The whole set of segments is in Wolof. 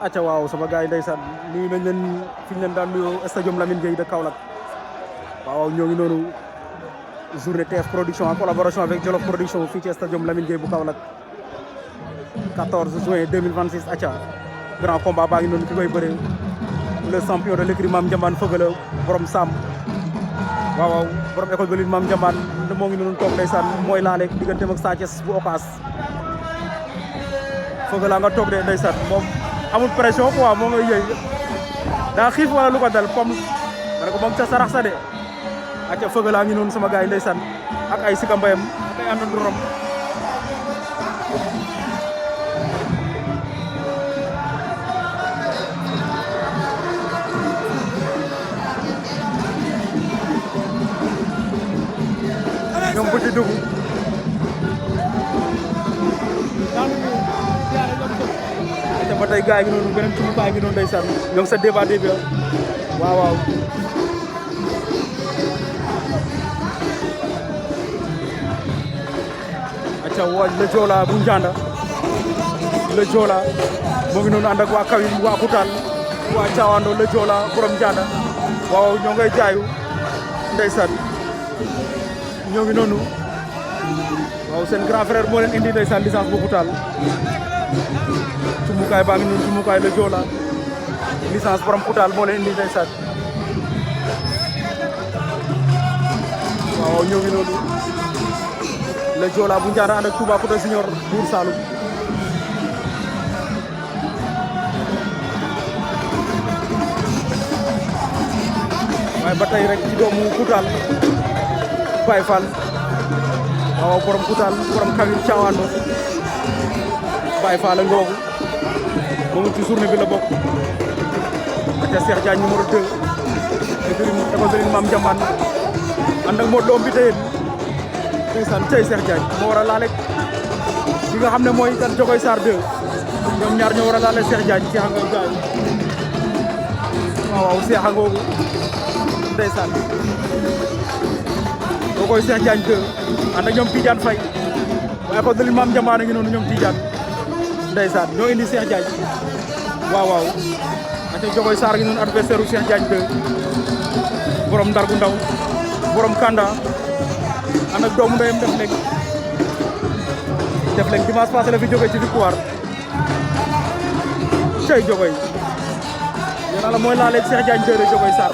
acca waaw sama gars yi ndeysaan nuyu nañ leen fi ñu leen daan nuyoo stadium Lamine Gueye de Kaolack waaw ñoo ngi noonu journée TF production en collaboration avec Jolof production fii ci stadium Lamine Gueye bu Kaolack 14 juin 2026 acca grand combat baa ngi noonu ki koy bëree le champion de l'écurie Mame Ndiambane Feugeula borom Sam waaw borom école de lutte Mame Ndiambane moo ngi noonu toog ndeysaan mooy laale digganteem ak Sa Thiès bu Ocass Feugeula nga toog de ndeysaan moom amul pression quoi moo ngay yëy daa xiif wala lu ko dal comme ma ne ko moom ca sarax sa de acca Feugeula ngi noonu sama gars yi ndeysaan ak ay sika mbayam ak ay àndandorom ñoom bu ci dugg te ba tey gars yi ngi noonu beneen suñu baa ngi noonu ndeysaan ñoo ngi sa débat débat waaw waaw acca wooj le Joola bu Njanda le Joola moo ngi noonu ànd ak waa Kawil waa Koutal waa Caawando le Joola borom Njanda waaw ñoo ngay jaayu ndeysaan ñoo ngi noonu waaw seen grand frère moo leen indi ndeysaan licence bu Koutal cumukaay baa ngi noonu cumukaay le Joola licence borom Koutal moo leen indi ndeysaan waaw ñoo ngi noonu le Joola bu Njanda ànd ak Toubacouta Senior Buur Saalum waaye ba tey rek ci doomu Koutal Baye Fall waaw borom Koutal borom Kawil Caawando Baye Fall ngoogu moom ci journée bi la bokk ak Cheikh Diagne numéro 2 écurie Mame Ndiambane ànd ak Modou Lo bi tey ndeysaan cey Cheikh Diagne moo war a laale ki nga xam ne mooy kan Jogoy Sarr 2 ñoom ñaar ñoo war a laale Cheikh Diagne Cheikh nga gaay waaw Cheikh ngoogu ndeysaan boo koy Cheikh Diagne 2 ànd ak ñoom Tidiane Faye waaye ko dali Mame Ndiambane ngi noonu ñoom Tidiane ndeysaan ñoo indi Cheikh Diagne waaw waaw ate Jogoy Sarr ngi noonu adversaire u Cheikh Diagne 2 borom Ndar gu ndaw borom Kanda ànd ak doomu ndeyam def leen dimanche passé la fi jógee ci victoire cey Jogoy yéena la mooy laaleeg Cheikh Diagne 2 de Jogoy Sarr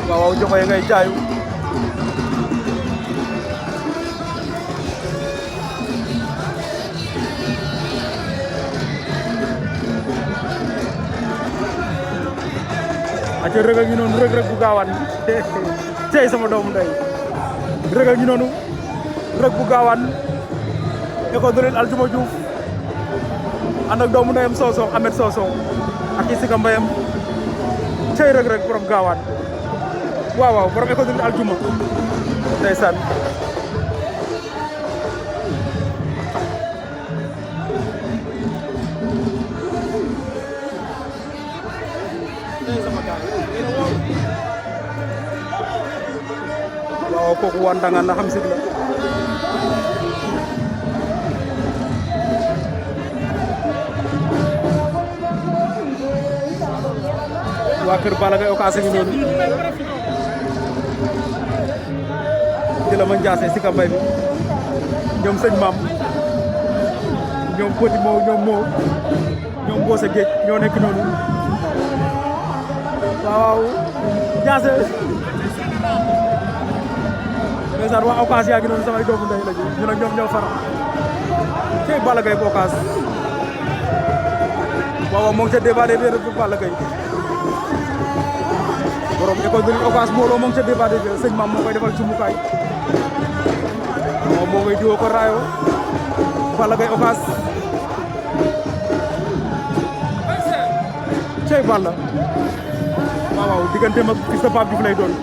waaw waaw Jogoy ngay jaayu aca Reug a ngi noonu Reug bu Gaawaan cey sama doomu ndey Reug a ngi noonu Reug bu Gaawaan école de lutte Aldiouma Diouf ànd ak doomu ndeyam Soso Ahmed Soso ak Isika Mbayam cey Reug borom Gaawaan waaw waaw borom école de lutte Aldiouma ndeysaan waaw kooku waa Ndangaan la xam sig la waa kër Balla Gaye Ocass ngi noonu di la ma njaase si kambay bi ñoom sëñ maam ñoom Poti Moo ñoom Mboose Géej ñoo nekk noonu waaw njaase ndeysaan waa Ocass yaa ngi noonu samay doomu ndey lañu ñu nag ñoom ñoo far cey Balla Gaye bu Ocass waaw moo ngi ca débat des bu Balla Gaye borom école de lutte Ocass mbooloo moo ngi ca débat des sëñ maam moo koy defal ci mukaay moom moo ngay diwoo ko raayo Balla Gaye Ocass cey Balla waaw waaw digganteem ak fils de Pape Diouf lay doon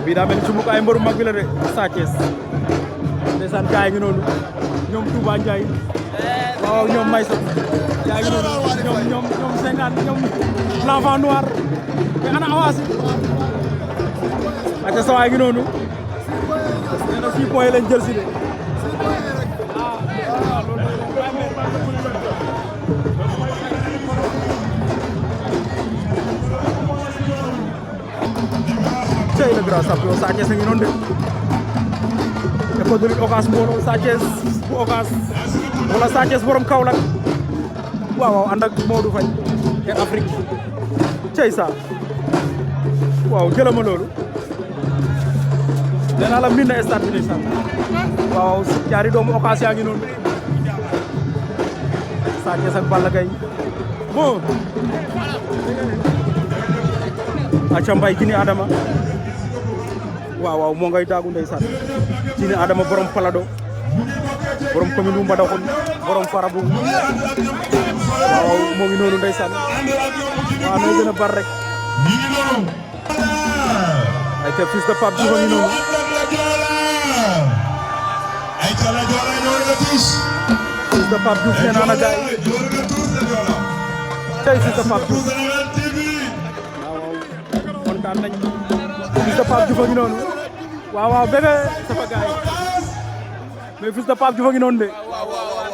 bii daa mel ni sumuk ay mbëru mag bi la de Sa Thiès ndeysaan gaay ngi noonu ñoom Touba Ndiaye waaw ñoom Maysa gaay ngi noonu ñoom 50 ñoom l'enfant noir mais ana avance aca sawaay gi noonu nee na 6 points lañ jël si de cey le grand champion Sa Thiès a ngi noonu de école de lutte Ocass mbooloo Sa Thiès bu Ocass wala Sa Thiès borom Kaolack waaw waaw ànd ak Modou Faye Air Afrique cey sa waaw jëlama loolu nee naa la min na stade bi ndeysaan waaw ñaari doomu Ocass yaa ngi noonu Sa Thiès ak Balla Gaye bon aca mbay Jini Adama waaw waaw moo ngay daagu ndeysaan Jini Adama borom Palado borom commune bu Mbadakhoune borom Farabougou waaw moo ngi noonu ndeysaan waaw nooy gën a bar rek ay te fils de Pape Diouf a ngi noonu fils de Pape Diouf nee naa na gaay tey fils de Pape Diouf waaw kontaan nañ fils de Pape Diouf a ngi noonu waaw waaw bébé sama gaay mais fils de Pape Diouf a ngi noonu de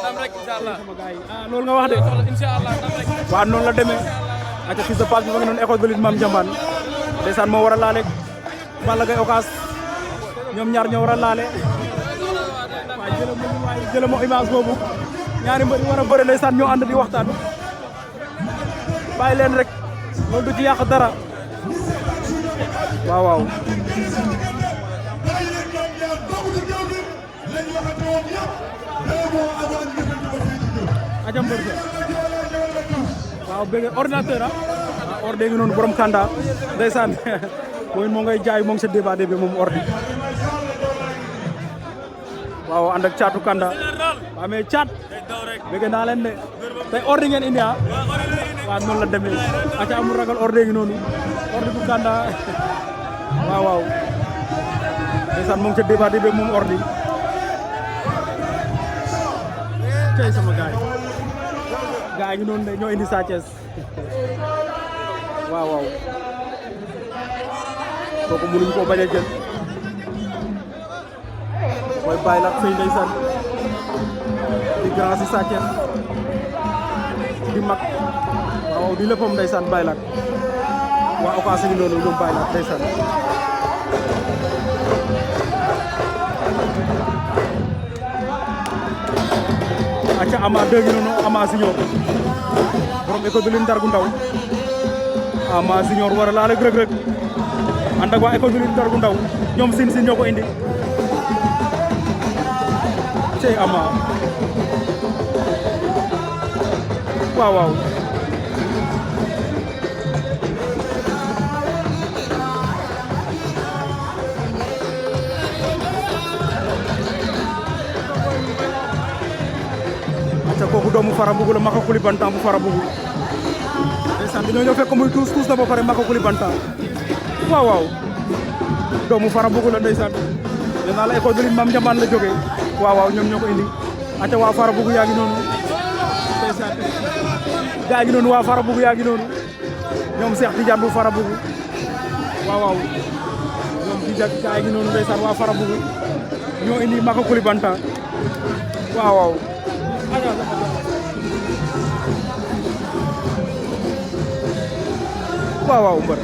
ndam rek inshallah sama gaay ah loolu nga wax de inshallah ndam rek waaw noonu la demee ak fils de Pape Diouf a ngi noonu école de lutte Mame Diambane ndeysaan moo war a laale Balla Gaye Ocass ñoom ñaar ñoo war a laale waaye jëlamo image boobu ñaari mbër yi war a bëre ndeysaan ñoo ànd di waxtaan bàyyi leen rek loolu du ci yàq dara waaw waaw ajam mbër waaw bëgg ordinateur ordi ngi noonu borom Kanda ndeysaan mooy moo ngay jaay moo ngi sa débat bi moom ordi waaw ànd ak caatu Kanda waaw mais caat bëgg naa leen de tey ordi ngeen indi waaw noonu la demee aca amul ragal ordi ngi noonu ordi bu Kanda waaw waaw ndeysaan moo ngi sa débat bi moom ordi cey sama gaay gaay ngi noonu de ñoo indi Sa Thiès waaw waaw kooku mënuñ koo bañ a jël mooy Baye Lat Seye ndeysaan di grand si Sa Thiès di mag waaw di léppam ndeysaan Baye Lat waa Ocass ngi noonu ñoom Baye Lat ndeysaan acca Ama dëgg noonu Ama Junior borom école de lutte Ndargu Ndaw Ama Junior war a laale Reug Reug ànd ak waa école de lutte Ndargu Ndaw ñoom sin ñoo ko indi cey Ama waaw waaw kooku doomu Farabougou la Maka Koulibantang bu Farabougou ndeysaan dañoo ñëw fekk muy tuus na ba pare Maka Koulibantang waaw waaw doomu Farabougou la ndeysaan nee naa la école de lutte Mame Diambane la jógee waaw waaw ñoom ñoo ko indi aca waa Farabougou yaa ngi noonu ndeysaan gaa ngi noonu waa Farabougou yaa ngi noonu ñoom Cheikh Tidiane bu Farabougou waaw waaw ñoom Tidiane gaa ngi noonu ndeysaan waa Farabougou ñoo indi Maka Koulibantang waaw waaw waaw waaw mbër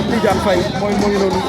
Tidiane Faye mooy moo ngi noonu